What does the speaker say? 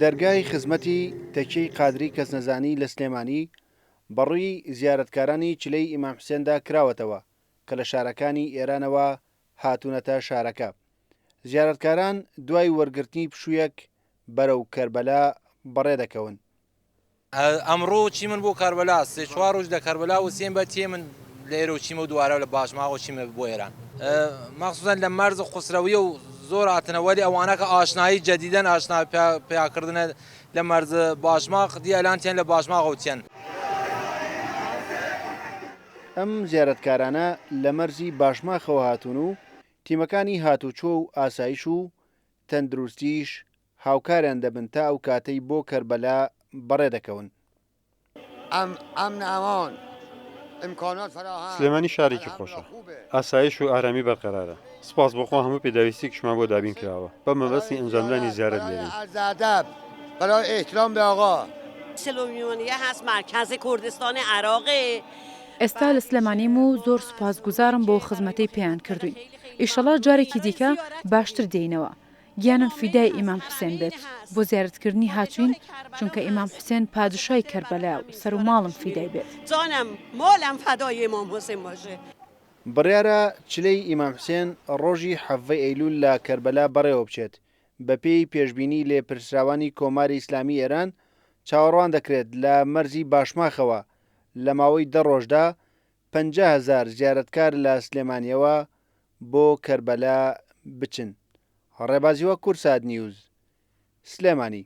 دەرگای خزمەتی تەکیەی قادری کەسنەزانی لە سلێمانی بەڕووی زیارەتکارانی چلەی ئیمام حوسێندا کراوەتەوە کە لە شارەکانی ئێرانەوە هاتوونەتە شارەکە. زیارەتکاران دوای وەرگرتنی پشوویەک بەرەو کەربەلا بەڕێدەکەون. ئەمڕۆ چیمن بۆ کەربەلا، سێ چوار ڕۆژ لە کەربەلا وسیم بە تێمن لە ئێرەوە چیمە و دووارە لە باشماغەوە چیمە بۆ ئێران. مەخسوسەن لە مەرز خوسرەویە و زۆر هاتنە وەلی ئەوانە کە ئاشنایی جەدیدەن ئاشنا پیا کردنە لە مەرز باشماغ دی ئەلان تێن لە باشماغەوە تێن. ئەم زیارەتکارانە لە مەرزی باشماخەوە هاتوون و تیمەکانی هاتوچۆ و ئاسایش و تەندروستیش هاوکاریان دەبن تا ئەو کاتەی بۆ کەربەلا بەڕێدەکەون. سلێمانی شارێکی خۆشە، ئاسایش و ئارامی بەرقەرارە، سوپاس بۆ خوا هەموو پێداویستیەکیشمان بۆ دابین کراوە، بە مەبەستی ئەنجامدانی زیارەت لێرەین. ئێستا لە سلێمانیم و زۆر سوپاسگوزارم بۆ خزمەتەی پێیان کردووین، ئیشەڵا جارێکی دیکە باشتر دێینەوە. گیانم فیدای ئیمام حوسێن بێت بۆ زیارەت کردنی هاتوین چونکە ئیمام حوسێن پادشای کەربەلایە و سەر و ماڵم فیدای بێت. جانم مالم فدای امام حسین باشه. بڕیارە چلەی ئیمام حوسێن ڕۆژی حەڤەی ئەیلول لە کەربەلا بەڕێوەبچێت، بەپێی پێشبینی لێپرسراوانی کۆماری ئیسلامی ئێران چاوەڕوان دەکرێت لە مەرزی باشماخەوە لە ماوەی دە ڕۆژدا 50,000 زیارەتکار لە سلێمانییەوە بۆ کەربەلا بچن. ڕێباز هیوا کوردسات نیوز، سلێمانی.